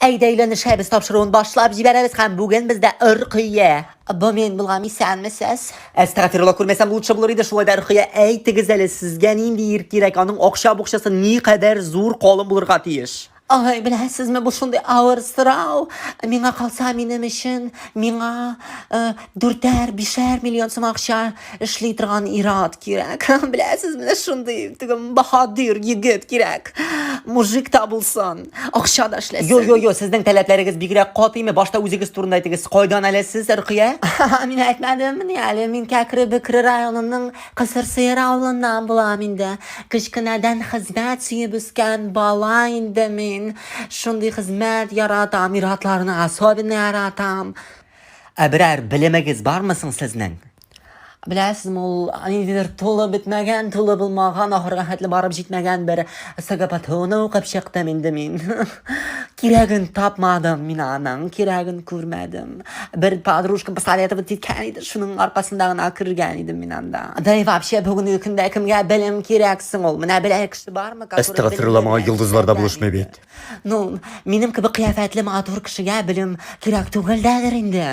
Әйдә өйләнешәбез тапшыруын башлап җибәрәбез һәм бүген бездә Өркыя. Бу мин булган, исәнмесез? Әстәгъфирулла, күрмәсәм лучше булыр иде, шулай да Өркыя, әйтегез әле, сезгә нинди ир кирәк, аның акча букчасы никадәр зур, калын булырга тиеш? Ай, беләсезме, бу шундый авыр сорау. Миңа калса, минем өчен, миңа э, дүртәр, бишәр миллион сум акча эшли торган ир-ат кирәк. Беләсез, менә шундый теге баһадир егет кирәк. Мужик та булсын, акча да эшләсен. Йо, йо, йо, сезнең таләпләрегез бигрәк катыймы? Башта үзегез турында әйтегез. Кайдан әле сез, Рөкыя? Мин әйтмәдем, ни әле мин Кәкре Бөкре районының Кысыр Сыер авылыннан булам инде. Кечкенәдән хезмәт сөеп үскән бала инде мин. Шундый хезмәт яратам, ир-атларны особенно яратам. Ә берәр белемегез бармы соң сезнең? Беләсезме, ул ниндидер тулы бетмәгән, тулы булмаган, ахырга хәтле барып җитмәгән бер СГПТУны укып чыктым инде мин. Кирәген тапмадым мин аның, кирәген күрмәдем. Бер подружкам посоветовать иткән иде, шуның аркасында гына кергән идем мин анда. Да и вообще бүгенге көндә кемгә белем кирәк соң ул? Менә берәр кеше бармы, который Әстәгъфирулла, моңа йолдызлар да булышмый бит. Ну, минем кебек кыяфәтле матур кешегә белем кирәк түгел дәдер инде.